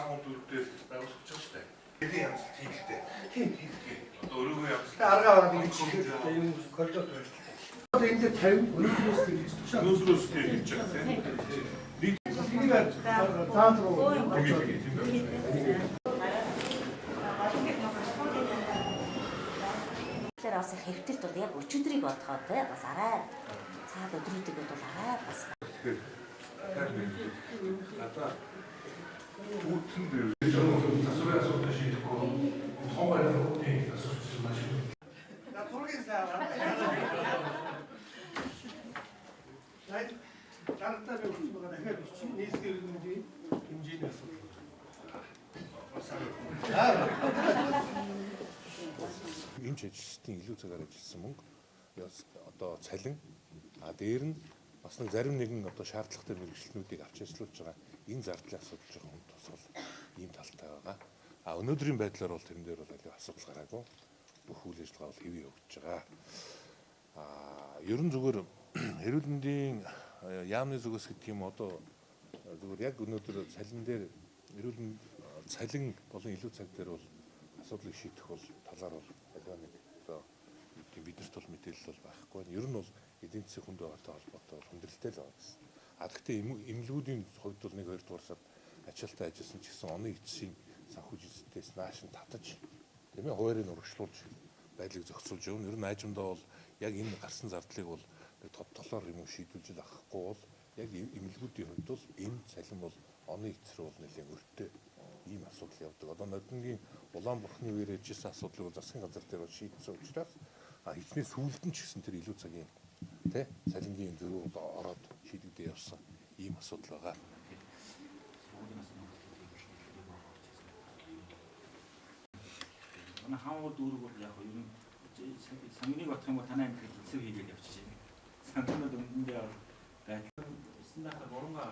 хам дүүр дээр байгуулж байгаа шүү дээ. Тэрийн янз тийм л дээ. Тийм. Одоо өрөөгөө янз. Тэгээ аргаа аваад ингэж чихээ юм коридор байна. Одоо энэ дээр 50 өнөөдрөөс тэгж тушаа. Өнөөдрөөс тэгж байгаа тийм. Энийг заан руу Тэгэхээр бас хэвтэрт бол яг өчигдрийг бодоход те бас арай цаад өдрүүдийг бол арай бас Тэгэхээр надаа үүтэн дээр засварын асуудал шийдэхгүй том барилгын асуудал маш их. На зургийн сайн. Дарагтаа би өгсөн байгаа дахиад бичиж нийслэлийн эрүүл мэндийн хэмжээний асуудал. Эмч ажилчдын илүү цагаар ажилласан мөнгө одоо цалин а дээр нь бас нэг зарим нэгэн одоо шаардлагатай мэргэжилтнүүдийг авч ажиллуулж байгаа энэ зардлын асуудал жоохон хүнд тусгал ийм талтай байгаа. А өнөөдрийн байдлаар бол тэрэн дээр бол аль асуудал гараагүй. Бүх үйл ажиллагаа бол хэвээ явагдаж байгаа. А ер нь зүгээр эрүүл мэндийн яамны зүгээс гэх юм одоо зүгээр яг өнөөдөр цалин дээр эрүүл мэнд цалин болон илүү цаг дээр бол асуудлыг шийдэх бол талаар бол аливаа нэг одоо биднэрт бол мэдээлэл бол байхгүй. Ер нь бол эдийн засгийн хүнд байгаатай холбоотой бол хүндрэлтэй л байгаа гэсэн. А гэхдээ эмнэлгүүдийн хувьд бол 1 2 дугаар сард ачаалтаа ажилласан ч гэсэн оны эцсийн санхүүжилтээс нааш нь татаж тийм хуваарийг урагшлуулж байдлыг зохицуулж явна. Ер нь айжмдаа бол яг энэ гарсан зардлыг бол нэг тодтолоор юм уу шийдвүлж авахгүй бол яг эмнэлгүүдийн хувьд бол эм цалин бол оны эцсээр бол нэлээд өртөө ийм асуудал явдаг. Одоо ноднгийн улаан бурхны үеэр ээжсэн асуудлыг бол засгийн газар дээр бол шийдсэн учраас хичнээн сүүлд нь ч гэсэн тэр илүү цагийн тий цалингийн зөрүү ороод шийдэгдээ явсан ийм асуудал байгаа. Манай хаан дүүрэг бол яг ер нь сонгоныг бодох юм бол танай амьдрал эцэг хийгээл явчих шээ. Сонгонод өмнөдөө байдал. Стандарт 3 га.